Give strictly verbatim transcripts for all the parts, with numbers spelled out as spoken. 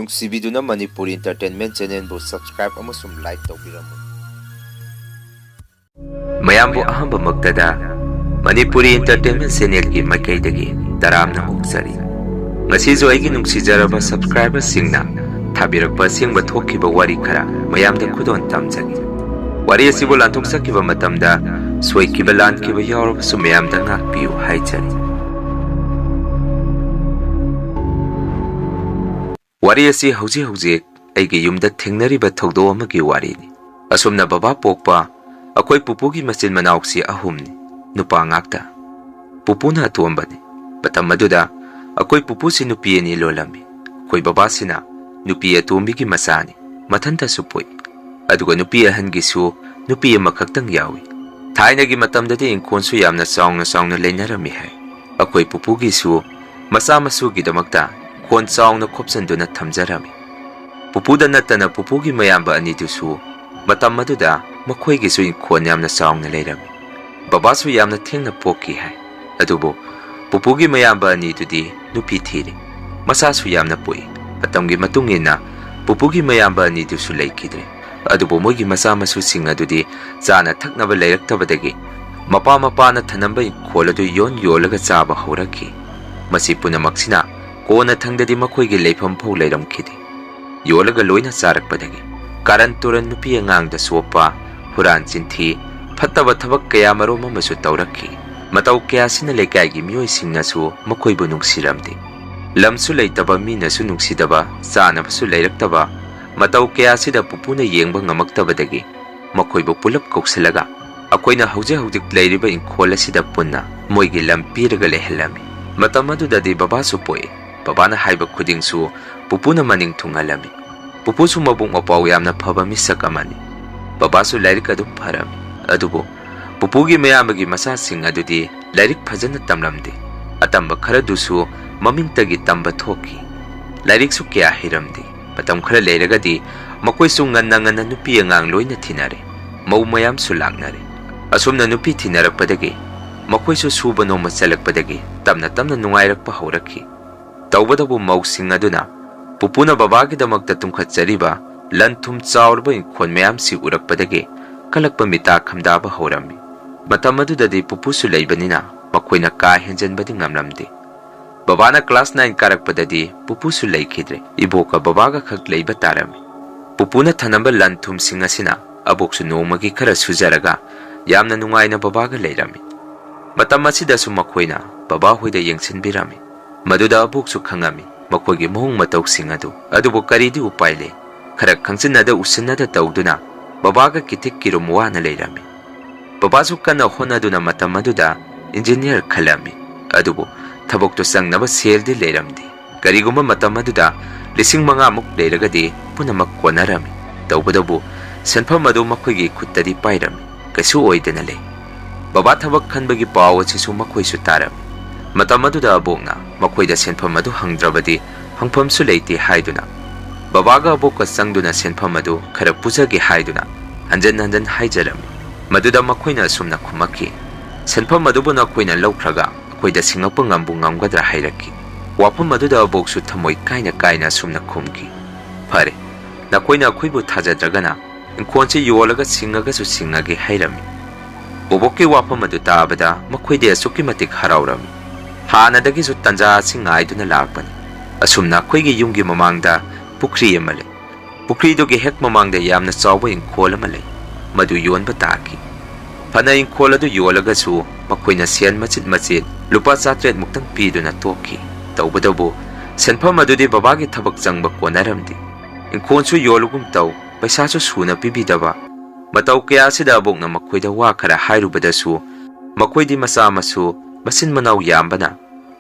ꯅꯨꯡꯁꯤꯕꯤꯗꯨꯅ Manipuri Entertainment Channelꯕꯨ subscribe ꯑꯃꯁꯨꯡ like ꯇꯧꯕꯤꯔꯝꯃꯨ꯫ ꯃꯌꯥꯝꯕꯨ ꯑꯍꯥꯟꯕꯃꯛꯇꯗ Manipuri Entertainment Channelꯒꯤ ꯃꯥꯏꯀꯩꯗꯒꯤ ꯇꯔꯥꯝꯅ ꯑꯣꯛꯆꯔꯤ꯫ ꯉꯁꯤꯁꯨ ꯑꯩꯒꯤ ꯅꯨꯡꯁꯤꯖꯔꯕ subscriberꯁꯤꯡꯅ ꯊꯥꯕꯤꯔꯛꯄ ꯑꯁꯦꯡꯕ ꯊꯣꯛꯈꯤꯕ ꯋꯥꯔꯤ ꯈꯔ ꯃꯌꯥꯝꯗ ꯈꯨꯗꯣꯜ ꯇꯝꯖꯒꯦ꯫ ꯋꯥꯔꯤ ꯑꯁꯤꯕꯨ ꯂꯥꯟꯊꯣꯛꯆꯈꯤꯕ ꯃꯇꯝꯗ ꯁꯣꯏꯈꯤꯕ ꯂꯥꯟꯈꯤꯕ ꯌꯥꯎꯔꯕꯁꯨ ꯃꯌꯥꯝꯗ ꯉꯥꯛꯄꯤꯌꯨ ꯍꯥꯏꯖꯔꯤ꯫ ꯋꯥꯔꯤ ꯑꯁꯤ ꯍꯧꯖꯤꯛ ꯍꯧꯖꯤꯛ ꯑꯩꯒꯤ ꯌꯨꯝꯗ ꯊꯦꯡꯅꯔꯤꯕ ꯊꯧꯗꯣꯛ ꯑꯃꯒꯤ ꯋꯥꯔꯤꯅꯤ꯫ ꯑꯁꯨꯝꯅ ꯕꯕꯥ ꯄꯣꯛꯄ ꯑꯩꯈꯣꯏ ꯄꯨꯄꯨꯒꯤ ꯃꯆꯤꯟ ꯃꯅꯥꯎꯁꯤ ꯑꯍꯨꯝꯅꯤ, ꯅꯨꯄꯥ ꯉꯥꯛꯇ꯫ ꯄꯨꯄꯨꯅ ꯑꯇꯣꯝꯕꯅꯤ꯫ ꯃꯇꯝ ꯑꯗꯨꯗ ꯑꯩꯈꯣꯏ ꯄꯨꯄꯨꯁꯤ ꯅꯨꯄꯤ ꯑꯅꯤ ꯂꯣꯜꯂꯝꯃꯤ꯫ ꯑꯩꯈꯣꯏ ꯕꯕꯥꯁꯤꯅ ꯅꯨꯄꯤ ꯑꯇꯣꯝꯕꯤꯒꯤ ꯃꯆꯥꯅꯤ, ꯃꯊꯟꯇꯁꯨ ꯄꯣꯛꯏ꯫ ꯑꯗꯨꯒ ꯅꯨꯄꯤ ꯑꯍꯟꯒꯤꯁꯨ ꯅꯨꯄꯤ ꯑꯃꯈꯛꯇꯪ ꯌꯥꯎꯏ꯫ ꯊꯥꯏꯅꯒꯤ ꯃꯇꯝꯗꯗꯤ ꯏꯪꯈꯣꯜꯁꯨ ꯌꯥꯝꯅ ꯆꯥꯎꯅ ꯆꯥꯎꯅ ꯂꯩꯅꯔꯝꯃꯤ ꯍꯥꯏ꯫ ꯑꯩꯈꯣꯏ ꯄꯨꯄꯨꯒꯤꯁꯨ ꯃꯆꯥ ꯃꯁꯨꯒꯤꯗꯃꯛꯇ ꯏꯪꯈꯣꯜ ꯆꯥꯎꯅ ꯈꯣꯞꯆꯟꯗꯨꯅ ꯊꯝꯖꯔꯝꯃꯤ꯫ ꯄꯨꯄꯨꯗ ꯅꯠꯇꯅ ꯄꯨꯄꯨꯒꯤ ꯃꯌꯥꯝꯕ ꯑꯅꯤꯗꯨꯁꯨ ꯃꯇꯝ ꯑꯗꯨꯗ ꯃꯈꯣꯏꯒꯤꯁꯨ ꯏꯪꯈꯣꯜ ꯌꯥꯝꯅ ꯆꯥꯎꯅ ꯂꯩꯔꯝꯃꯤ꯫ ꯕꯕꯥꯁꯨ ꯌꯥꯝꯅ ꯊꯦꯡꯅ ꯄꯣꯛꯈꯤ ꯍꯥꯏ꯫ ꯑꯗꯨꯕꯨ ꯄꯨꯄꯨꯒꯤ ꯃꯌꯥꯝꯕ ꯑꯅꯤꯗꯨꯗꯤ ꯅꯨꯄꯤ ꯊꯤꯔꯦ꯫ ꯃꯆꯥꯁꯨ ꯌꯥꯝꯅ ꯄꯣꯛꯏ꯫ ꯃꯇꯝꯒꯤ ꯃꯇꯨꯡ ꯏꯟꯅ ꯄꯨꯄꯨꯒꯤ ꯃꯌꯥꯝꯕ ꯑꯅꯤꯗꯨꯁꯨ ꯂꯩꯈꯤꯗ꯭ꯔꯦ꯫ ꯑꯗꯨꯕꯨ ꯃꯣꯏꯒꯤ ꯃꯆꯥ ꯃꯁꯨꯁꯤꯡ ꯑꯗꯨꯗꯤ ꯆꯥꯅ ꯊꯛꯅꯕ ꯂꯩꯔꯛꯇꯕꯗꯒꯤ ꯃꯄꯥ ꯃꯄꯥꯅ ꯊꯅꯝꯕ ꯏꯪꯈꯣꯜ ꯑꯗꯨ ꯌꯣꯟ ꯌꯣꯜꯂꯒ ꯆꯥꯕ ꯍꯧꯔꯛꯈꯤ꯫ ꯃꯁꯤ ꯄꯨꯝꯅꯃꯛꯁꯤꯅ ꯀꯣꯟꯅ ꯊꯪꯗꯗꯤ ꯃꯈꯣꯏꯒꯤ ꯂꯩꯐꯝ ꯐꯥꯎ ꯂꯩꯔꯝꯈꯤꯗꯦ꯫ ꯌꯣꯜꯂꯒ ꯂꯣꯏꯅ ꯆꯥꯔꯛꯄꯗꯒꯤ ꯀꯥꯔꯟ ꯇꯨꯔꯟ, ꯅꯨꯄꯤ ꯑꯉꯥꯡꯗ ꯆꯣꯞꯄ, ꯍꯨꯔꯥꯟ ꯆꯤꯟꯊꯤ, ꯐꯠꯇꯕ ꯊꯕꯛ ꯀꯌꯥ ꯃꯔꯨꯝ ꯑꯃꯁꯨ ꯇꯧꯔꯛꯈꯤ꯫ ꯃꯇꯧ ꯀꯌꯥꯁꯤꯅ ꯂꯩꯀꯥꯏꯒꯤ ꯃꯤꯑꯣꯏꯁꯤꯡꯅꯁꯨ ꯃꯈꯣꯏꯕꯨ ꯅꯨꯡꯁꯤꯔꯝꯗꯦ꯫ ꯂꯝꯁꯨ ꯂꯩꯇꯕ, ꯃꯤꯅꯁꯨ ꯅꯨꯡꯁꯤꯗꯕ, ꯆꯥꯅꯕꯁꯨ ꯂꯩꯔꯛꯇꯕ, ꯃꯇꯧ ꯀꯌꯥꯁꯤꯗ ꯄꯨꯄꯨꯅ ꯌꯦꯡꯕ ꯉꯝꯃꯛꯇꯕꯗꯒꯤ ꯃꯈꯣꯏꯕꯨ ꯄꯨꯂꯞ ꯀꯧꯁꯤꯜꯂꯒ ꯑꯩꯈꯣꯏꯅ ꯍꯧꯖꯤꯛ ꯍꯧꯖꯤꯛ ꯂꯩꯔꯤꯕ ꯏꯪꯈꯣꯜ ꯑꯁꯤꯗ ꯄꯨꯟꯅ ꯃꯣꯏꯒꯤ ꯂꯝ ꯄꯤꯔꯒ ꯂꯩꯍꯜꯂꯝꯃꯤ꯫ ꯃꯇꯝ ꯑꯗꯨꯗꯗꯤ ꯕꯕꯥꯁꯨ ꯄꯣꯛꯏ꯫ ꯕꯕꯥꯅ ꯍꯥꯏꯕ ꯈꯨꯗꯤꯡꯁꯨ ꯄꯨꯄꯨꯅ ꯃꯅꯤꯡ ꯊꯨꯡꯍꯜꯂꯝꯃꯤ꯫ ꯄꯨꯄꯨꯁꯨ ꯃꯕꯨꯛ ꯃꯄꯥꯎ ꯌꯥꯝꯅ ꯐꯕ ꯃꯤꯁꯛ ꯑꯃꯅꯤ꯫ ꯕꯕꯥꯁꯨ ꯂꯥꯏꯔꯤꯛ ꯑꯗꯨꯝ ꯐꯔꯝꯃꯤ꯫ ꯑꯗꯨꯕꯨ ꯄꯨꯄꯨꯒꯤ ꯃꯌꯥꯝꯕꯒꯤ ꯃꯆꯥꯁꯤꯡ ꯑꯗꯨꯗꯤ ꯂꯥꯏꯔꯤꯛ ꯐꯖꯅ ꯇꯝꯂꯝꯗꯦ꯫ ꯑꯇꯝꯕ ꯈꯔꯗꯨꯁꯨ ꯃꯃꯤꯡꯇꯒꯤ ꯇꯝꯕ ꯊꯣꯛꯈꯤ꯫ ꯂꯥꯏꯔꯤꯛꯁꯨ ꯀꯌꯥ ꯍꯩꯔꯝꯗꯦ꯫ ꯃꯇꯝ ꯈꯔ ꯂꯩꯔꯒꯗꯤ ꯃꯈꯣꯏꯁꯨ ꯉꯟꯅ ꯉꯟꯅ ꯅꯨꯄꯤ ꯑꯉꯥꯡ ꯂꯣꯏꯅ ꯊꯤꯅꯔꯦ꯫ ꯃꯧ ꯃꯌꯥꯝꯁꯨ ꯂꯥꯛꯅꯔꯦ꯫ ꯑꯁꯨꯝꯅ ꯅꯨꯄꯤ ꯊꯤꯅꯔꯛꯄꯗꯒꯤ ꯃꯈꯣꯏꯁꯨ ꯁꯨꯕ ꯅꯣꯝꯕ ꯆꯠꯂꯛꯄꯗꯒꯤ ꯇꯞꯅ ꯇꯞꯅ ꯅꯨꯡꯉꯥꯏꯔꯛꯄ ꯍꯧꯔꯛꯈꯤ꯫ ꯇꯧꯕꯇꯕꯨ ꯃꯧꯁꯤꯡ ꯑꯗꯨꯅ ꯄꯨꯄꯨꯅ ꯕꯕꯥꯒꯤꯗꯃꯛꯇ ꯇꯨꯝꯈꯠꯆꯔꯤꯕ ꯂꯟ ꯊꯨꯝ ꯆꯥꯎꯔꯕ ꯏꯪꯈꯣꯜ ꯃꯌꯥꯝꯁꯤ ꯎꯔꯛꯄꯗꯒꯤ ꯀꯜꯂꯛꯄ ꯃꯤꯇꯥ ꯈꯝꯗꯥꯕ ꯍꯧꯔꯝꯃꯤ꯫ ꯃꯇꯝ ꯑꯗꯨꯗꯗꯤ ꯄꯨꯄꯨꯁꯨ ꯂꯩꯕꯅꯤꯅ ꯃꯈꯣꯏꯅ ꯀꯥ ꯍꯦꯟꯖꯟꯕꯗꯤ ꯉꯝꯂꯝꯗꯦ꯫ ꯕꯕꯥꯅ ꯀ꯭ꯂꯥꯁ ꯅꯥꯏꯟ ꯀꯥꯔꯛꯄꯗꯗꯤ ꯄꯨꯄꯨꯁꯨ ꯂꯩꯈꯤꯗ꯭ꯔꯦ, ꯏꯕꯣꯛꯀ ꯕꯕꯥꯒ ꯈꯛ ꯂꯩꯕ ꯇꯥꯔꯝꯃꯤ꯫ ꯄꯨꯄꯨꯅ ꯊꯅꯝꯕ ꯂꯟ ꯊꯨꯝꯁꯤꯡ ꯑꯁꯤꯅ ꯑꯕꯣꯛꯁꯨ ꯅꯣꯡꯃꯒꯤ ꯈꯔ ꯁꯨꯖꯔꯒ ꯌꯥꯝꯅ ꯅꯨꯡꯉꯥꯏꯅ ꯕꯕꯥꯒ ꯂꯩꯔꯝꯃꯤ꯫ ꯃꯇꯝ ꯑꯁꯤꯗꯁꯨ ꯃꯈꯣꯏꯅ ꯕꯕꯥ ꯍꯣꯏꯗ ꯌꯦꯡꯁꯤꯟꯕꯤꯔꯝꯃꯤ꯫ ꯃꯗꯨꯗ ꯑꯕꯣꯛꯁꯨ ꯈꯪꯉꯝꯃꯤ ꯃꯈꯣꯏꯒꯤ ꯃꯑꯣꯡ ꯃꯇꯧꯁꯤꯡ ꯑꯗꯨ꯫ ꯑꯗꯨꯕꯨ ꯀꯔꯤꯗꯤ ꯎꯄꯥꯏ ꯂꯩ? ꯈꯔ ꯈꯪꯆꯤꯟꯅꯗ ꯎꯁꯤꯟꯅꯗ ꯇꯧꯗꯨꯅ ꯕꯕꯥꯒ ꯀꯤꯊꯤꯛ ꯀꯤꯔꯨꯝ ꯋꯥꯅ ꯂꯩꯔꯝꯃꯤ꯫ ꯕꯕꯥꯁꯨ ꯀꯟꯅ ꯍꯣꯠꯅꯗꯨꯅ ꯃꯇꯝ ꯑꯗꯨꯗ ꯏꯟꯖꯤꯅꯤꯌꯔ ꯈꯜꯂꯝꯃꯤ꯫ ꯑꯗꯨꯕꯨ ꯊꯕꯛꯇꯨ ꯆꯪꯅꯕ ꯁꯦꯜꯗꯤ ꯂꯩꯔꯝꯗꯦ꯫ ꯀꯔꯤꯒꯨꯝꯕ ꯃꯇꯝ ꯑꯗꯨꯗ ꯂꯤꯁꯤꯡ ꯃꯉꯥꯃꯨꯛ ꯂꯩꯔꯒꯗꯤ ꯄꯨꯝꯅꯃꯛ ꯀꯣꯟꯅꯔꯝꯃꯤ꯫ ꯇꯧꯕꯇꯕꯨ ꯁꯦꯟꯐꯝ ꯑꯗꯨ ꯃꯈꯣꯏꯒꯤ ꯈꯨꯠꯇꯗꯤ ꯄꯥꯏꯔꯝꯃꯤ꯫ ꯀꯩꯁꯨ ꯑꯣꯏꯗꯅ ꯂꯩ꯫ ꯕꯕꯥ ꯊꯕꯛ ꯈꯟꯕꯒꯤ ꯄꯥꯎ ꯑꯁꯤꯁꯨ ꯃꯈꯣꯏꯁꯨ ꯇꯥꯔꯝꯃꯤ꯫ ꯃꯇꯝ ꯑꯗꯨꯗ ꯑꯕꯣꯛꯅ ꯃꯈꯣꯏꯗ ꯁꯦꯟꯐꯝ ꯑꯗꯨ ꯍꯪꯗ꯭ꯔꯕꯗꯤ ꯍꯪꯐꯝꯁꯨ ꯂꯩꯇꯦ ꯍꯥꯏꯗꯨꯅ ꯕꯕꯥꯒ ꯑꯕꯣꯛꯀ ꯆꯪꯗꯨꯅ ꯁꯦꯟꯐꯝ ꯑꯗꯨ ꯈꯔ ꯄꯨꯖꯒꯦ ꯍꯥꯏꯗꯨꯅ ꯍꯟꯖꯟ ꯍꯟꯖꯟ ꯍꯥꯏꯖꯔꯝꯃꯤ꯫ ꯃꯗꯨꯗ ꯃꯈꯣꯏꯅ ꯑꯁꯨꯝꯅ ꯈꯨꯝꯃꯛꯈꯤ, "ꯁꯦꯟꯐꯝ ꯑꯗꯨꯕꯨ ꯅꯈꯣꯏꯅ ꯂꯧꯈ꯭ꯔꯒ ꯑꯩꯈꯣꯏꯗ ꯁꯤꯡꯉꯛꯄ ꯉꯝꯕꯨ ꯉꯝꯒꯗ꯭ꯔꯥ?" ꯍꯥꯏꯔꯛꯈꯤ꯫ ꯋꯥꯐꯝ ꯑꯗꯨꯗ ꯑꯕꯣꯛꯁꯨ ꯊꯃꯣꯏ ꯀꯥꯏꯅ ꯀꯥꯏꯅ ꯑꯁꯨꯝꯅ ꯈꯨꯝꯈꯤ, "ꯐꯔꯦ, ꯅꯈꯣꯏꯅ ꯑꯩꯈꯣꯏꯕꯨ ꯊꯥꯖꯗ꯭ꯔꯒꯅ ꯏꯪꯈꯣꯜꯁꯤ ꯌꯣꯜꯂꯒ ꯁꯤꯡꯉꯒꯁꯨ ꯁꯤꯡꯉꯒꯦ" ꯍꯥꯏꯔꯝꯃꯤ꯫ ꯕꯣꯕꯣꯛꯀꯤ ꯋꯥꯐꯝ ꯑꯗꯨ ꯇꯥꯕꯗ ꯃꯈꯣꯏꯗꯤ ꯑꯁꯨꯛꯀꯤ ꯃꯇꯤꯛ ꯍꯔꯥꯎꯔꯝꯃꯤ꯫ ꯍꯥꯟꯅꯗꯒꯤꯁꯨ ꯇꯟꯖꯥ ꯑꯁꯤ ꯉꯥꯏꯗꯨꯅ ꯂꯥꯛꯄꯅꯤ꯫ ꯑꯁꯨꯝꯅ ꯑꯩꯈꯣꯏꯒꯤ ꯌꯨꯝꯒꯤ ꯃꯃꯥꯡꯗ ꯄꯨꯈ꯭ꯔꯤ ꯑꯃ ꯂꯩ꯫ ꯄꯨꯈ꯭ꯔꯤꯗꯨꯒꯤ ꯍꯦꯛ ꯃꯃꯥꯡꯗ ꯌꯥꯝꯅ ꯆꯥꯎꯕ ꯏꯪꯈꯣꯜ ꯑꯃ ꯂꯩ꯫ ꯃꯗꯨ ꯌꯣꯟꯕ ꯇꯥꯈꯤ꯫ ꯐꯅ ꯏꯪꯈꯣꯜ ꯑꯗꯨ ꯌꯣꯜꯂꯒꯁꯨ ꯃꯈꯣꯏꯅ ꯁꯦꯟ ꯃꯆꯤꯠ ꯃꯆꯤꯠ ꯂꯨꯄꯥ ꯆꯥꯇ꯭ꯔꯦꯠ ꯃꯨꯛꯇꯪ ꯄꯤꯗꯨꯅ ꯇꯣꯛꯈꯤ꯫ ꯇꯧꯕꯇꯕꯨ ꯁꯦꯟꯐꯝ ꯑꯗꯨꯗꯤ ꯕꯕꯥꯒꯤ ꯊꯕꯛ ꯆꯪꯕ ꯀꯣꯟꯅꯔꯝꯗꯦ꯫ ꯏꯪꯈꯣꯜꯁꯨ ꯌꯣꯜꯂꯒꯨꯝ ꯇꯧ, ꯄꯩꯁꯥꯁꯨ ꯁꯨꯅ ꯄꯤꯕꯤꯗꯕ꯫ ꯃꯇꯧ ꯀꯌꯥ ꯑꯁꯤꯗ ꯑꯕꯣꯛꯅ ꯃꯈꯣꯏꯗ ꯋꯥ ꯈꯔ ꯍꯥꯏꯔꯨꯕꯗꯁꯨ ꯃꯈꯣꯏꯗꯤ ꯃꯆꯥ ꯃꯁꯨ ꯃꯆꯤꯟ ꯃꯅꯥꯎ ꯌꯥꯝꯕꯅ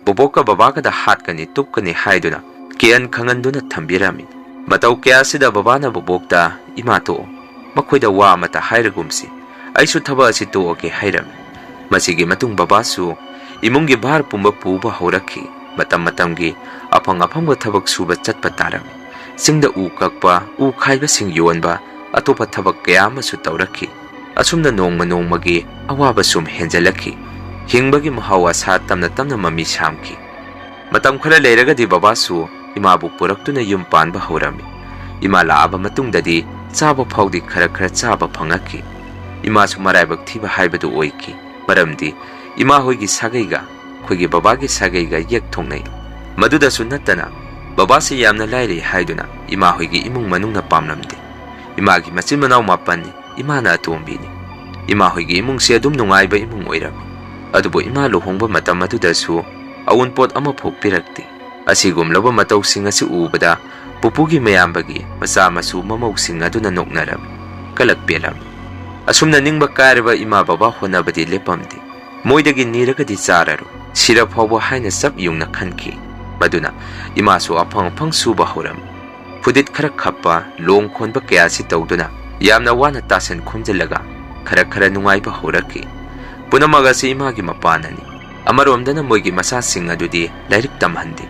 ꯕꯣꯕꯣꯛꯀ ꯕꯕꯥꯒꯗ ꯍꯥꯠꯀꯅꯤ ꯇꯨꯞꯀꯅꯤ ꯍꯥꯏꯗꯨꯅ ꯀꯤꯍꯟ ꯈꯪꯍꯟꯗꯨꯅ ꯊꯝꯕꯤꯔꯝꯃꯤ꯫ ꯃꯇꯧ ꯀꯌꯥ ꯑꯁꯤꯗ ꯕꯕꯥꯅ ꯕꯣꯕꯣꯛꯇ, "ꯏꯃꯥ ꯇꯣꯛꯑꯣ, ꯃꯈꯣꯏꯗ ꯋꯥ ꯑꯃꯇ ꯍꯥꯏꯔꯒꯨꯝꯁꯤ, ꯑꯩꯁꯨ ꯊꯕꯛ ꯑꯁꯤ ꯇꯣꯛꯑꯒꯦ" ꯍꯥꯏꯔꯝꯃꯤ꯫ ꯃꯁꯤꯒꯤ ꯃꯇꯨꯡ ꯕꯕꯥꯁꯨ ꯏꯃꯨꯡꯒꯤ ꯚꯥꯔ ꯄꯨꯝꯕ ꯄꯨꯕ ꯍꯧꯔꯛꯈꯤ꯫ ꯃꯇꯝ ꯃꯇꯝꯒꯤ ꯑꯐꯪ ꯑꯐꯪꯕ ꯊꯕꯛ ꯁꯨꯕ ꯆꯠꯄ ꯇꯥꯔꯝꯃꯤ꯫ ꯆꯤꯡꯗ ꯎ ꯀꯛꯄ, ꯎ ꯈꯥꯏꯕꯁꯤꯡ ꯌꯣꯟꯕ, ꯑꯇꯣꯞꯄ ꯊꯕꯛ ꯀꯌꯥ ꯑꯃꯁꯨ ꯇꯧꯔꯛꯈꯤ꯫ ꯑꯁꯨꯝꯅ ꯅꯣꯡꯃ ꯅꯣꯡꯃꯒꯤ ꯑꯋꯥꯕ ꯁꯨꯝ ꯍꯦꯟꯖꯜꯂꯛꯈꯤ꯫ ꯍꯤꯡꯕꯒꯤ ꯃꯍꯥꯎ ꯑꯁꯥ ꯇꯝꯅ ꯇꯝꯅ ꯃꯃꯤ ꯁꯥꯝꯈꯤ꯫ ꯃꯇꯝ ꯈꯔ ꯂꯩꯔꯒꯗꯤ ꯕꯕꯥꯁꯨ ꯏꯃꯥꯕꯨ ꯄꯨꯔꯛꯇꯨꯅ ꯌꯨꯝ ꯄꯥꯟꯕ ꯍꯧꯔꯝꯃꯤ꯫ ꯏꯃꯥ ꯂꯥꯛꯑꯕ ꯃꯇꯨꯡꯗꯗꯤ ꯆꯥꯕ ꯐꯥꯎꯗꯤ ꯈꯔ ꯈꯔ ꯆꯥꯕ ꯐꯪꯉꯛꯈꯤ꯫ ꯏꯃꯥꯁꯨ ꯃꯔꯥꯏꯕꯛ ꯊꯤꯕ ꯍꯥꯏꯕꯗꯨ ꯑꯣꯏꯈꯤ, ꯃꯔꯝꯗꯤ ꯏꯃꯥ ꯍꯣꯏꯒꯤ ꯁꯥꯒꯩꯒ ꯑꯩꯈꯣꯏꯒꯤ ꯕꯕꯥꯒꯤ ꯁꯥꯒꯩꯒ ꯌꯦꯛ ꯊꯣꯛꯅꯩ꯫ ꯃꯗꯨꯗꯁꯨ ꯅꯠꯇꯅ ꯕꯕꯥꯁꯤ ꯌꯥꯝꯅ ꯂꯥꯏꯔꯩ ꯍꯥꯏꯗꯨꯅ ꯏꯃꯥ ꯍꯣꯏꯒꯤ ꯏꯃꯨꯡ ꯃꯅꯨꯡꯅ ꯄꯥꯝꯂꯝꯗꯦ꯫ ꯏꯃꯥꯒꯤ ꯃꯆꯤꯟ ꯃꯅꯥꯎ ꯃꯥꯄꯟꯅꯤ, ꯏꯃꯥꯅ ꯑꯇꯣꯝꯕꯤꯅꯤ꯫ ꯏꯃꯥ ꯍꯣꯏꯒꯤ ꯏꯃꯨꯡꯁꯤ ꯑꯗꯨꯝ ꯅꯨꯡꯉꯥꯏꯕ ꯏꯃꯨꯡ ꯑꯣꯏꯔꯝꯃꯤ꯫ ꯑꯗꯨꯕꯨ ꯏꯃꯥ ꯂꯨꯍꯣꯡꯕ ꯃꯇꯝ ꯑꯗꯨꯗꯁꯨ ꯑꯋꯨꯟꯄꯣꯠ ꯑꯃꯐꯥꯎ ꯄꯤꯔꯛꯇꯦ꯫ ꯑꯁꯤꯒꯨꯝꯂꯕ ꯃꯇꯧꯁꯤꯡ ꯑꯁꯤ ꯎꯕꯗ ꯄꯨꯄꯨꯒꯤ ꯃꯌꯥꯝꯕꯒꯤ ꯃꯆꯥ ꯃꯁꯨ ꯃꯃꯧꯁꯤꯡ ꯑꯗꯨꯅ ꯅꯣꯛꯅꯔꯝꯃꯤ, ꯀꯂꯛ ꯄꯦꯜꯂꯝꯃꯤ꯫ ꯑꯁꯨꯝꯅ ꯅꯤꯡꯕ ꯀꯥꯏꯔꯕ ꯏꯃꯥ ꯕꯕꯥ ꯍꯣꯠꯅꯕꯗꯤ ꯂꯦꯞꯄꯝꯗꯦ꯫ ꯃꯣꯏꯗꯒꯤ ꯅꯤꯔꯒꯗꯤ ꯆꯥꯔꯔꯣꯏ, ꯁꯤꯔ ꯐꯥꯎꯕ ꯍꯥꯏꯅ ꯆꯞ ꯌꯨꯡꯅ ꯈꯟꯈꯤ꯫ ꯃꯗꯨꯅ ꯏꯃꯥꯁꯨ ꯑꯐꯪ ꯑꯐꯪ ꯁꯨꯕ ꯍꯧꯔꯝꯃꯤ꯫ ꯐꯨꯗꯤꯠ ꯈꯔ ꯈꯞꯄ, ꯂꯣꯡ ꯈꯣꯟꯕ ꯀꯌꯥꯁꯤ ꯇꯧꯗꯨꯅ ꯌꯥꯝꯅ ꯋꯥꯅ ꯇꯥꯁꯟ ꯈꯣꯝꯖꯤꯜꯂꯒ ꯈꯔ ꯈꯔ ꯅꯨꯡꯉꯥꯏꯕ ꯍꯧꯔꯛꯈꯤ꯫ ꯄꯨꯝꯅꯃꯛ ꯑꯁꯤ ꯏꯃꯥꯒꯤ ꯃꯄꯥꯅꯅꯤ꯫ ꯑꯃꯔꯣꯝꯗꯅ ꯃꯣꯏꯒꯤ ꯃꯆꯥꯁꯤꯡ ꯑꯗꯨꯗꯤ ꯂꯥꯏꯔꯤꯛ ꯇꯝꯍꯟꯗꯦ,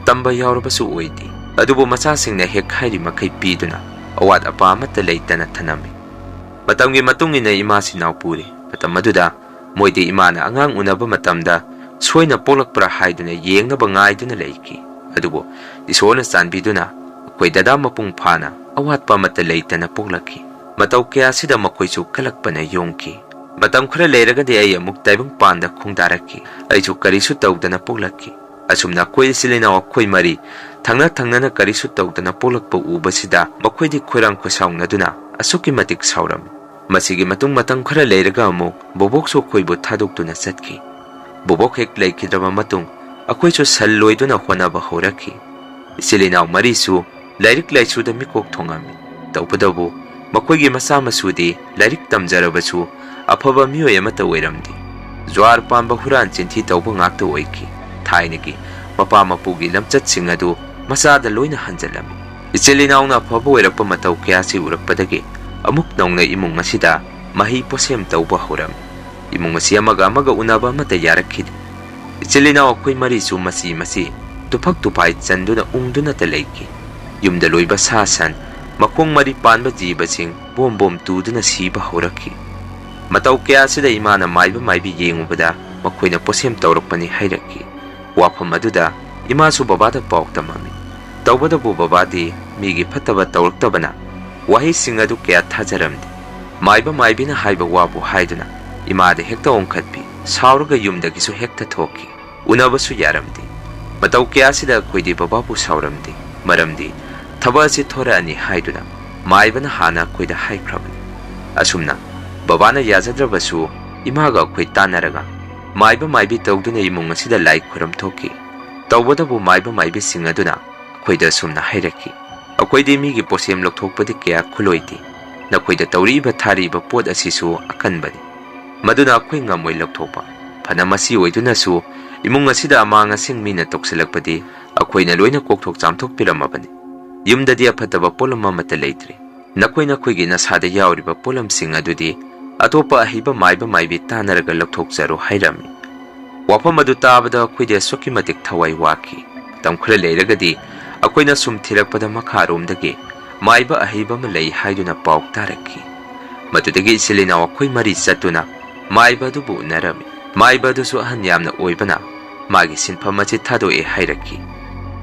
ꯇꯝꯕ ꯌꯥꯎꯔꯕꯁꯨ ꯑꯣꯏꯗꯦ꯫ ꯑꯗꯨꯕꯨ ꯃꯆꯥꯁꯤꯡꯅ ꯍꯦꯛ ꯍꯥꯏꯔꯤ ꯃꯈꯩ ꯄꯤꯗꯨꯅ ꯑꯋꯥꯠ ꯑꯄꯥ ꯑꯃꯠꯇ ꯂꯩꯇꯅ ꯊꯅꯝꯃꯤ꯫ ꯃꯇꯝꯒꯤ ꯃꯇꯨꯡ ꯏꯟꯅ ꯏꯃꯥꯁꯤ ꯅꯥꯎ ꯄꯨꯔꯦ꯫ ꯃꯇꯝ ꯑꯗꯨꯗ ꯃꯣꯏꯗꯤ ꯏꯃꯥꯅ ꯑꯉꯥꯡ ꯎꯅꯕ ꯃꯇꯝꯗ ꯁꯣꯏꯅ ꯄꯣꯛꯂꯛꯄ꯭ꯔꯥ ꯍꯥꯏꯗꯨꯅ ꯌꯦꯡꯅꯕ ꯉꯥꯏꯗꯨꯅ ꯂꯩꯈꯤ꯫ ꯑꯗꯨꯕꯨ ꯏꯁꯣꯔꯅ ꯆꯥꯟꯕꯤꯗꯨꯅ ꯑꯩꯈꯣꯏ ꯗꯗꯥ ꯃꯄꯨꯡ ꯐꯥꯅ ꯑꯋꯥꯠꯄ ꯑꯃꯠꯇ ꯂꯩꯇꯅ ꯄꯣꯛꯂꯛꯈꯤ꯫ ꯃꯇꯧ ꯀꯌꯥꯁꯤꯗ ꯃꯈꯣꯏꯁꯨ ꯀꯜꯂꯛꯄꯅ ꯌꯣꯝꯈꯤ꯫ ꯃꯇꯝ ꯈꯔ ꯂꯩꯔꯒꯗꯤ ꯑꯩ ꯑꯃꯨꯛ ꯇꯥꯏꯕꯪꯄꯥꯟꯗ ꯈꯣꯡꯗꯥꯔꯛꯈꯤ꯫ ꯑꯩꯁꯨ ꯀꯔꯤꯁꯨ ꯇꯧꯗꯅ ꯄꯣꯛꯂꯛꯈꯤ꯫ ꯑꯁꯨꯝꯅ ꯑꯩꯈꯣꯏ ꯏꯆꯤꯜ ꯏꯅꯥꯎ ꯑꯩꯈꯣꯏ ꯃꯔꯤ ꯊꯪꯅ ꯊꯪꯅꯅ ꯀꯔꯤꯁꯨ ꯇꯧꯗꯅ ꯄꯣꯛꯂꯛꯄ ꯎꯕꯁꯤꯗ ꯃꯈꯣꯏꯗꯤ ꯈꯣꯏꯔꯥꯡ ꯈꯣꯏꯁꯥꯎꯅꯗꯨꯅ ꯑꯁꯨꯛꯀꯤ ꯃꯇꯤꯛ ꯁꯥꯎꯔꯝꯃꯤ꯫ ꯃꯁꯤꯒꯤ ꯃꯇꯨꯡ ꯃꯇꯝ ꯈꯔ ꯂꯩꯔꯒ ꯑꯃꯨꯛ ꯕꯣꯕꯣꯛꯁꯨ ꯑꯩꯈꯣꯏꯕꯨ ꯊꯥꯗꯣꯛꯇꯨꯅ ꯆꯠꯈꯤ꯫ ꯕꯣꯕꯣꯛ ꯍꯦꯛ ꯂꯩꯈꯤꯗ꯭ꯔꯕ ꯃꯇꯨꯡ ꯑꯩꯈꯣꯏꯁꯨ ꯁꯜ ꯂꯣꯏꯗꯨꯅ ꯍꯣꯠꯅꯕ ꯍꯧꯔꯛꯈꯤ꯫ ꯏꯆꯤꯜ ꯏꯅꯥꯎ ꯃꯔꯤꯁꯨ ꯂꯥꯏꯔꯤꯛ ꯂꯥꯏꯁꯨꯗ ꯃꯤꯀꯣꯛ ꯊꯣꯡꯉꯝꯃꯤ꯫ ꯇꯧꯕꯇꯕꯨ ꯃꯈꯣꯏꯒꯤ ꯃꯆꯥ ꯃꯁꯨꯗꯤ ꯂꯥꯏꯔꯤꯛ ꯇꯝꯖꯔꯕꯁꯨ ꯑꯐꯕ ꯃꯤꯑꯣꯏ ꯑꯃꯠꯇ ꯑꯣꯏꯔꯝꯗꯦ꯫ ꯖ꯭ꯋꯥꯔ ꯄꯥꯝꯕ, ꯍꯨꯔꯥꯟ ꯆꯤꯟꯊꯤ ꯇꯧꯕ ꯉꯥꯛꯇ ꯑꯣꯏꯈꯤ꯫ ꯊꯥꯏꯅꯒꯤ ꯃꯄꯥ ꯃꯄꯨꯒꯤ ꯂꯝꯆꯠꯁꯤꯡ ꯑꯗꯨ ꯃꯆꯥꯗ ꯂꯣꯏꯅ ꯍꯟꯖꯜꯂꯝꯃꯤ꯫ ꯏꯆꯤꯜ ꯏꯅꯥꯎꯅ ꯑꯐꯕ ꯑꯣꯏꯔꯛꯄ ꯃꯇꯧ ꯀꯌꯥꯁꯤ ꯎꯔꯛꯄꯗꯒꯤ ꯑꯃꯨꯛ ꯅꯧꯅ ꯏꯃꯨꯡ ꯑꯁꯤꯗ ꯃꯍꯩ ꯄꯣꯠꯁꯦꯝ ꯇꯧꯕ ꯍꯧꯔꯝꯃꯤ꯫ ꯏꯃꯨꯡ ꯑꯁꯤ ꯑꯃꯒ ꯑꯃꯒ ꯎꯅꯕ ꯑꯃꯠꯇ ꯌꯥꯔꯛꯈꯤꯗꯦ꯫ ꯏꯆꯤꯜ ꯏꯅꯥꯎ ꯑꯩꯈꯣꯏ ꯃꯔꯤꯁꯨ ꯃꯆꯤ ꯃꯆꯤ ꯇꯨꯐꯛ ꯇꯨꯐꯥꯏ ꯆꯟꯗꯨꯅ ꯎꯪꯗꯨꯅꯇ ꯂꯩꯈꯤ꯫ ꯌꯨꯝꯗ ꯂꯣꯏꯕ ꯁꯥ ꯁꯟ, ꯃꯈꯣꯡ ꯃꯔꯤ ꯄꯥꯟꯕ ꯖꯤꯕꯁꯤꯡ ꯕꯣꯝ ꯕꯣꯝ ꯇꯨꯗꯨꯅ ꯁꯤꯕ ꯍꯧꯔꯛꯈꯤ꯫ ꯃꯇꯧ ꯀꯌꯥ ꯑꯁꯤꯗ ꯏꯃꯥꯅ ꯃꯥꯏꯕ ꯃꯥꯏꯕꯤ ꯌꯦꯡꯉꯨꯕꯗ ꯃꯈꯣꯏꯅ ꯄꯣꯠꯁꯦꯝ ꯇꯧꯔꯛꯄꯅꯤ ꯍꯥꯏꯔꯛꯈꯤ꯫ ꯋꯥꯐꯝ ꯑꯗꯨꯗ ꯏꯃꯥꯁꯨ ꯕꯕꯥꯗ ꯄꯥꯎ ꯇꯝꯃꯝꯃꯤ꯫ ꯇꯧꯕꯇꯕꯨ ꯕꯕꯥꯗꯤ ꯃꯤꯒꯤ ꯐꯠꯇꯕ ꯇꯧꯔꯛꯇꯕꯅ ꯋꯥꯍꯩꯁꯤꯡ ꯑꯗꯨ ꯀꯌꯥ ꯊꯥꯖꯔꯝꯗꯦ꯫ ꯃꯥꯏꯕ ꯃꯥꯏꯕꯤꯅ ꯍꯥꯏꯕ ꯋꯥꯕꯨ ꯍꯥꯏꯗꯨꯅ ꯏꯃꯥꯗ ꯍꯦꯛꯇ ꯑꯣꯟꯈꯠꯄꯤ, ꯁꯥꯎꯔꯒ ꯌꯨꯝꯗꯒꯤꯁꯨ ꯍꯦꯛꯇ ꯊꯣꯛꯈꯤ꯫ ꯎꯅꯕꯁꯨ ꯌꯥꯔꯝꯗꯦ꯫ ꯃꯇꯧ ꯀꯌꯥꯁꯤꯗ ꯑꯩꯈꯣꯏꯗꯤ ꯕꯕꯥꯕꯨ ꯁꯥꯎꯔꯝꯗꯦ, ꯃꯔꯝꯗꯤ ꯊꯕꯛ ꯑꯁꯤ ꯊꯣꯔꯛꯑꯅꯤ ꯍꯥꯏꯗꯨꯅ ꯃꯥꯏꯕꯅ ꯍꯥꯟꯅ ꯑꯩꯈꯣꯏꯗ ꯍꯥꯏꯈ꯭ꯔꯕꯅꯤ꯫ ꯑꯁꯨꯝꯅ ꯕꯕꯥꯅ ꯌꯥꯖꯗ꯭ꯔꯕꯁꯨ ꯏꯃꯥꯒ ꯑꯩꯈꯣꯏ ꯇꯥꯟꯅꯔꯒ ꯃꯥꯏꯕ ꯃꯥꯏꯕꯤ ꯇꯧꯗꯨꯅ ꯏꯃꯨꯡ ꯑꯁꯤꯗ ꯂꯥꯏ ꯈꯨꯔꯝ ꯊꯣꯛꯈꯤ꯫ ꯇꯧꯕꯇꯕꯨ ꯃꯥꯏꯕ ꯃꯥꯏꯕꯤꯁꯤꯡ ꯑꯗꯨꯅ ꯑꯩꯈꯣꯏꯗ ꯑꯁꯨꯝꯅ ꯍꯥꯏꯔꯛꯈꯤ, "ꯑꯩꯈꯣꯏꯗꯤ ꯃꯤꯒꯤ ꯄꯣꯠꯁꯦꯝ ꯂꯧꯊꯣꯛꯄꯗꯤ ꯀꯌꯥ ꯈꯨꯂꯣꯏꯗꯦ꯫ ꯅꯈꯣꯏꯗ ꯇꯧꯔꯛꯏꯕ ꯊꯥꯔꯤꯕ ꯄꯣꯠ ꯑꯁꯤꯁꯨ ꯑꯀꯟꯕꯅꯤ꯫ ꯃꯗꯨꯅ ꯑꯩꯈꯣꯏ ꯉꯝꯃꯣꯏ ꯂꯧꯊꯣꯛꯄ꯫ ꯐꯅ ꯃꯁꯤ ꯑꯣꯏꯗꯨꯅꯁꯨ ꯏꯃꯨꯡ ꯑꯁꯤꯗ ꯑꯃꯥꯡ ꯑꯁꯦꯡ ꯃꯤꯅ ꯇꯧꯁꯤꯜꯂꯛꯄꯗꯤ ꯑꯩꯈꯣꯏꯅ ꯂꯣꯏꯅ ꯀꯣꯛꯊꯣꯛ ꯆꯥꯝꯊꯣꯛꯄꯤꯔꯝꯃꯕꯅꯤ꯫ ꯌꯨꯝꯗꯗꯤ ꯑꯐꯠꯇꯕ ꯄꯣꯠꯂꯝ ꯑꯃꯠꯇ ꯂꯩꯇ꯭ꯔꯦ꯫ ꯅꯈꯣꯏ ꯅꯈꯣꯏꯒꯤ ꯅꯁꯥꯗ ꯌꯥꯎꯔꯤꯕ ꯄꯣꯠꯂꯝꯁꯤꯡ ꯑꯗꯨꯗꯤ ꯑꯇꯣꯞꯄ ꯑꯍꯩꯕ ꯃꯥꯏꯕ ꯃꯥꯏꯕꯤ ꯇꯥꯟꯅꯔꯒ ꯂꯧꯊꯣꯛꯆꯔꯣ" ꯍꯥꯏꯔꯝꯃꯤ꯫ ꯋꯥꯐꯝ ꯑꯗꯨ ꯇꯥꯕꯗ ꯑꯩꯈꯣꯏꯗꯤ ꯑꯁꯨꯛꯀꯤ ꯃꯇꯤꯛ ꯊꯋꯥꯏ ꯋꯥꯈꯤ꯫ ꯃꯇꯝ ꯈꯔ ꯂꯩꯔꯒꯗꯤ ꯑꯩꯈꯣꯏꯅ ꯁꯨꯝ ꯊꯤꯔꯛꯄꯗ ꯃꯈꯥꯔꯣꯝꯗꯒꯤ ꯃꯥꯏꯕ ꯑꯍꯩꯕ ꯑꯃ ꯂꯩ ꯍꯥꯏꯗꯨꯅ ꯄꯥꯎ ꯇꯥꯔꯛꯈꯤ꯫ ꯃꯗꯨꯗꯒꯤ ꯏꯆꯤꯜ ꯏꯅꯥꯎ ꯑꯩꯈꯣꯏ ꯃꯔꯤ ꯆꯠꯇꯨꯅ ꯃꯥꯏꯕ ꯑꯗꯨꯕꯨ ꯎꯅꯔꯝꯃꯤ꯫ ꯃꯥꯏꯕ ꯑꯗꯨꯁꯨ ꯑꯍꯟ ꯌꯥꯝꯅ ꯑꯣꯏꯕꯅ ꯃꯥꯒꯤ ꯁꯤꯟꯐꯝ ꯑꯁꯤ ꯊꯥꯗꯣꯛꯑꯦ ꯍꯥꯏꯔꯛꯈꯤ꯫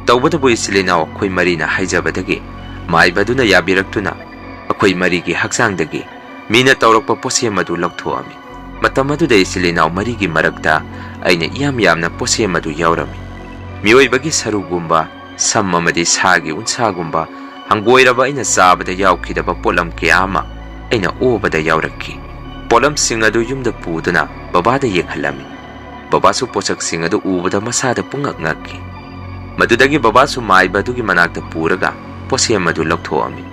ꯇꯧꯕꯇꯕꯨ ꯏꯆꯤꯜ ꯏꯅꯥꯎ ꯑꯩꯈꯣꯏ ꯃꯔꯤꯅ ꯍꯥꯏꯖꯕꯗꯒꯤ ꯃꯥꯏꯕ ꯑꯗꯨꯅ ꯌꯥꯕꯤꯔꯛꯇꯨꯅ ꯑꯩꯈꯣꯏ ꯃꯔꯤꯒꯤ ꯍꯛꯆꯥꯡꯗꯒꯤ ꯃꯤꯅ ꯇꯧꯔꯛꯄ ꯄꯣꯠꯁꯦꯝ ꯑꯗꯨ ꯂꯧꯊꯣꯛꯑꯝꯃꯤ꯫ ꯃꯇꯝ ꯑꯗꯨꯗ ꯏꯆꯤꯜ ꯏꯅꯥꯎ ꯃꯔꯤꯒꯤ ꯃꯔꯛꯇ ꯑꯩꯅ ꯏꯌꯥꯝ ꯌꯥꯝꯅ ꯄꯣꯠꯁꯦꯝ ꯑꯗꯨ ꯌꯥꯎꯔꯝꯃꯤ꯫ ꯃꯤꯑꯣꯏꯕꯒꯤ ꯁꯔꯨꯒꯨꯝꯕ, ꯁꯝ ꯑꯃꯗꯤ ꯁꯥꯒꯤ ꯎꯟꯁꯥꯒꯨꯝꯕ ꯍꯪꯒꯣꯏꯔꯕ ꯑꯩꯅ ꯆꯥꯕꯗ ꯌꯥꯎꯈꯤꯗꯕ ꯄꯣꯠꯂꯝ ꯀꯌꯥ ꯑꯃ ꯑꯩꯅ ꯑꯣꯕꯗ ꯌꯥꯎꯔꯛꯈꯤ꯫ ꯄꯣꯠꯂꯝꯁꯤꯡ ꯑꯗꯨ ꯌꯨꯝꯗ ꯄꯨꯗꯨꯅ ꯕꯕꯥꯗ ꯌꯦꯡꯍꯜꯂꯝꯃꯤ꯫ ꯕꯕꯥꯁꯨ ꯄꯣꯠꯁꯛꯁꯤꯡ ꯑꯗꯨ ꯎꯕꯗ ꯃꯁꯥꯗ ꯄꯨꯡꯉꯛ ꯉꯛꯈꯤ꯫ ꯃꯗꯨꯗꯒꯤ ꯕꯕꯥꯁꯨ ꯃꯥꯏꯕ ꯑꯗꯨꯒꯤ ꯃꯅꯥꯛꯇ ꯄꯨꯔꯒ ꯄꯣꯠꯁꯦꯝ ꯑꯗꯨ ꯂꯧꯊꯣꯛꯑꯝꯃꯤ꯫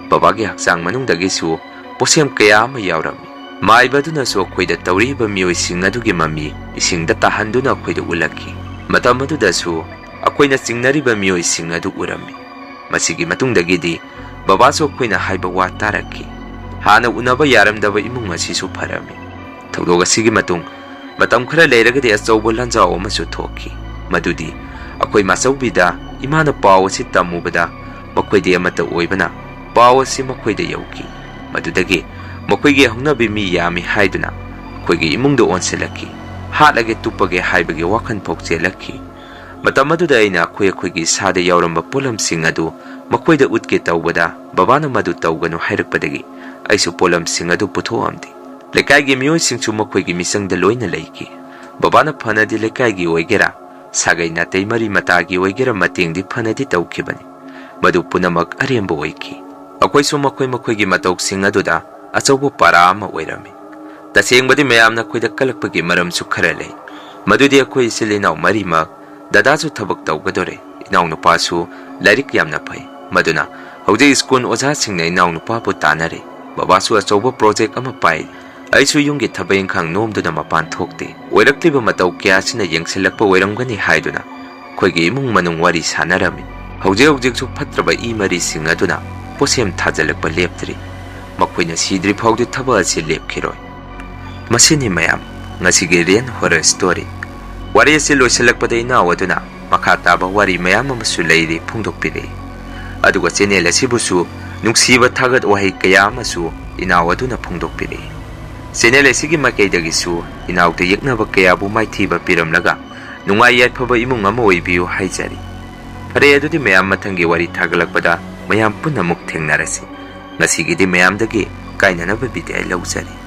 ꯕꯕꯥꯒꯤ ꯍꯛꯆꯥꯡ ꯃꯅꯨꯡꯗꯒꯤꯁꯨ ꯄꯣꯠꯁꯦꯝ ꯀꯌꯥ ꯑꯃ ꯌꯥꯎꯔꯝꯃꯤ꯫ ꯃꯥꯏꯕ ꯑꯗꯨꯅꯁꯨ ꯑꯩꯈꯣꯏꯗ ꯇꯧꯔꯛꯏꯕ ꯃꯤꯑꯣꯏꯁꯤꯡ ꯑꯗꯨꯒꯤ ꯃꯃꯤ ꯏꯁꯤꯡꯗ ꯇꯥꯍꯟꯗꯨꯅ ꯑꯩꯈꯣꯏꯗ ꯎꯠꯂꯛꯈꯤ꯫ ꯃꯇꯝ ꯑꯗꯨꯗꯁꯨ ꯑꯩꯈꯣꯏꯅ ꯆꯤꯡꯅꯔꯤꯕ ꯃꯤꯑꯣꯏꯁꯤꯡ ꯑꯗꯨ ꯎꯔꯝꯃꯤ꯫ ꯃꯁꯤꯒꯤ ꯃꯇꯨꯡꯗꯒꯤꯗꯤ ꯕꯕꯥꯁꯨ ꯑꯩꯈꯣꯏꯅ ꯍꯥꯏꯕ ꯋꯥ ꯇꯥꯔꯛꯈꯤ꯫ ꯍꯥꯟꯅ ꯎꯅꯕ ꯌꯥꯔꯝꯗꯕ ꯏꯃꯨꯡ ꯑꯁꯤꯁꯨ ꯐꯔꯝꯃꯤ꯫ ꯊꯧꯗꯣꯛ ꯑꯁꯤꯒꯤ ꯃꯇꯨꯡ ꯃꯇꯝ ꯈꯔ ꯂꯩꯔꯒꯗꯤ ꯑꯆꯧꯕ ꯂꯥꯟꯖꯥꯎ ꯑꯃꯁꯨ ꯊꯣꯛꯈꯤ꯫ ꯃꯗꯨꯗꯤ ꯑꯩꯈꯣꯏ ꯃꯥꯆꯧꯕꯤꯗ ꯏꯃꯥꯅ ꯄꯥꯎ ꯑꯁꯤ ꯇꯝꯃꯨꯕꯗ ꯃꯈꯣꯏꯗꯤ ꯑꯃꯠꯇ ꯑꯣꯏꯕꯅ ꯄꯥꯎ ꯑꯁꯤ ꯃꯈꯣꯏꯗ ꯌꯧꯈꯤ꯫ ꯃꯗꯨꯗꯒꯤ ꯃꯈꯣꯏꯒꯤ ꯍꯧꯅꯕꯤ ꯃꯤ ꯌꯥꯝꯃꯤ ꯍꯥꯏꯗꯨꯅ ꯑꯩꯈꯣꯏꯒꯤ ꯏꯃꯨꯡꯗ ꯑꯣꯟꯁꯤꯜꯂꯛꯈꯤ꯫ ꯍꯥꯠꯂꯒꯦ ꯇꯨꯞꯄꯒꯦ ꯍꯥꯏꯕꯒꯤ ꯋꯥꯈꯜ ꯐꯥꯎ ꯆꯦꯜꯂꯛꯈꯤ꯫ ꯃꯇꯝ ꯑꯗꯨꯗ ꯑꯩꯅ ꯑꯩꯈꯣꯏ ꯑꯩꯈꯣꯏꯒꯤ ꯏꯁꯥꯗ ꯌꯥꯎꯔꯝꯕ ꯄꯣꯠꯂꯝꯁꯤꯡ ꯑꯗꯨ ꯃꯈꯣꯏꯗ ꯎꯠꯀꯦ ꯇꯧꯕꯗ, ꯕꯕꯥꯅ ꯃꯗꯨ ꯇꯧꯒꯅꯨ ꯍꯥꯏꯔꯛꯄꯗꯒꯤ ꯑꯩꯁꯨ ꯄꯣꯠꯂꯝꯁꯤꯡ ꯑꯗꯨ ꯄꯨꯊꯣꯛꯑꯝꯗꯦ꯫ ꯂꯩꯀꯥꯏꯒꯤ ꯃꯤꯑꯣꯏꯁꯤꯡꯁꯨ ꯃꯈꯣꯏꯒꯤ ꯃꯤꯆꯪꯗ ꯂꯣꯏꯅ ꯂꯩꯈꯤ꯫ ꯕꯕꯥꯅ ꯐꯅꯗꯤ ꯂꯩꯀꯥꯏꯒꯤ ꯑꯣꯏꯒꯦꯔꯥ, ꯁꯥꯒꯩ ꯅꯥꯇꯩ ꯃꯔꯤ ꯃꯇꯥꯒꯤ ꯑꯣꯏꯒꯦꯔꯥ, ꯃꯇꯦꯡꯗꯤ ꯐꯅꯗꯤ ꯇꯧꯈꯤꯕꯅꯤ꯫ ꯃꯗꯨ ꯄꯨꯝꯅꯃꯛ ꯑꯔꯦꯝꯕ ꯑꯣꯏꯈꯤ꯫ ꯑꯩꯈꯣꯏꯁꯨ ꯃꯈꯣꯏ ꯃꯈꯣꯏꯒꯤ ꯃꯇꯧꯁꯤꯡ ꯑꯗꯨꯗ ꯑꯆꯧꯕ ꯄꯥꯔꯥ ꯑꯃ ꯑꯣꯏꯔꯝꯃꯤ꯫ ꯇꯁꯦꯡꯕꯗꯤ ꯃꯌꯥꯝꯅ ꯑꯩꯈꯣꯏꯗ ꯀꯜꯂꯛꯄꯒꯤ ꯃꯔꯝꯁꯨ ꯈꯔ ꯂꯩ꯫ ꯃꯗꯨꯗꯤ ꯑꯩꯈꯣꯏ ꯏꯆꯤꯜ ꯏꯅꯥꯎ ꯃꯔꯤꯃꯛ, ꯗꯗꯥꯁꯨ ꯊꯕꯛ ꯇꯧꯒꯗꯣꯔꯦ, ꯏꯅꯥꯎꯅꯨꯄꯥꯁꯨ ꯂꯥꯏꯔꯤꯛ ꯌꯥꯝꯅ ꯐꯩ꯫ ꯃꯗꯨꯅ ꯍꯧꯖꯤꯛ ꯁ꯭ꯀꯨꯜ ꯑꯣꯖꯥꯁꯤꯡꯅ ꯏꯅꯥꯎꯅꯨꯄꯥꯕꯨ ꯇꯥꯟꯅꯔꯤ꯫ ꯕꯕꯥꯁꯨ ꯑꯆꯧꯕ ꯄ꯭ꯔꯣꯖꯦꯛ ꯑꯃ ꯄꯥꯏꯔꯤ꯫ ꯑꯩꯁꯨ ꯌꯨꯝꯒꯤ ꯊꯕꯛ ꯏꯪꯈꯥꯡ ꯅꯣꯝꯗꯨꯅ ꯃꯄꯥꯟ ꯊꯣꯛꯇꯦ꯫ ꯑꯣꯏꯔꯛꯂꯤꯕ ꯃꯇꯧ ꯀꯌꯥꯁꯤꯅ ꯌꯦꯡꯁꯤꯜꯂꯛꯄ ꯑꯣꯏꯔꯝꯒꯅꯤ ꯍꯥꯏꯗꯨꯅ ꯑꯩꯈꯣꯏꯒꯤ ꯏꯃꯨꯡ ꯃꯅꯨꯡ ꯋꯥꯔꯤ ꯁꯥꯟꯅꯔꯝꯃꯤ꯫ ꯍꯧꯖꯤꯛ ꯍꯧꯖꯤꯛꯁꯨ ꯐꯠꯇ꯭ꯔꯕ ꯏ ꯃꯔꯤꯁꯤꯡ ꯑꯗꯨꯅ ꯄꯣꯠꯁꯦꯝ ꯊꯥꯖꯤꯜꯂꯛꯄ ꯂꯦꯞꯇ꯭ꯔꯤ꯫ ꯃꯈꯣꯏꯅ ꯁꯤꯗ꯭ꯔꯤ ꯐꯥꯎꯗꯤ ꯊꯕꯛ ꯑꯁꯤ ꯂꯦꯞꯈꯤꯔꯣꯏ꯫ ꯃꯁꯤꯅꯤ ꯃꯌꯥꯝ, ꯉꯁꯤꯒꯤ ꯔꯤꯌꯦꯜ ꯍꯣꯔꯔ ꯁ꯭ꯇꯣꯔꯤ꯫ ꯋꯥꯔꯤ ꯑꯁꯤ ꯂꯣꯏꯁꯤꯜꯂꯛꯄꯗ ꯏꯅꯥꯎ ꯑꯗꯨꯅ ꯃꯈꯥ ꯇꯥꯕ ꯋꯥꯔꯤ ꯃꯌꯥꯝ ꯑꯃꯁꯨ ꯂꯩꯔꯤ ꯐꯣꯡꯗꯣꯛꯄꯤꯔꯛꯏ꯫ ꯑꯗꯨꯒ ꯆꯦꯅꯦꯜ ꯑꯁꯤꯕꯨꯁꯨ ꯅꯨꯡꯁꯤꯕ ꯊꯥꯒꯠ ꯋꯥꯍꯩ ꯀꯌꯥ ꯑꯃꯁꯨ ꯏꯅꯥꯎ ꯑꯗꯨꯅ ꯐꯣꯡꯗꯣꯛꯄꯤꯔꯛꯏ꯫ ꯆꯦꯅꯦꯜ ꯑꯁꯤꯒꯤ ꯃꯥꯏꯀꯩꯗꯒꯤꯁꯨ ꯏꯅꯥꯎꯗ ꯌꯦꯛꯅꯕ ꯀꯌꯥꯕꯨ ꯃꯥꯏꯊꯤꯕ ꯄꯤꯔꯝꯂꯒ ꯅꯨꯡꯉꯥꯏ ꯌꯥꯏꯐꯕ ꯏꯃꯨꯡ ꯑꯃ ꯑꯣꯏꯕꯤꯌꯨ ꯍꯥꯏꯖꯔꯤ꯫ ꯐꯔꯦ, ꯑꯗꯨꯗꯤ ꯃꯌꯥꯝ ꯃꯊꯪꯒꯤ ꯋꯥꯔꯤ ꯊꯥꯒꯠꯂꯛꯄꯗ ꯃꯌꯥꯝ ꯄꯨꯟꯅ ꯑꯃꯨꯛ ꯊꯦꯡꯅꯔꯁꯤ꯫ ꯉꯁꯤꯒꯤꯗꯤ ꯃꯌꯥꯝꯗꯒꯤ ꯀꯥꯏꯅꯅꯕ ꯕꯤꯗꯥꯏ ꯂꯧꯖꯔꯤ꯫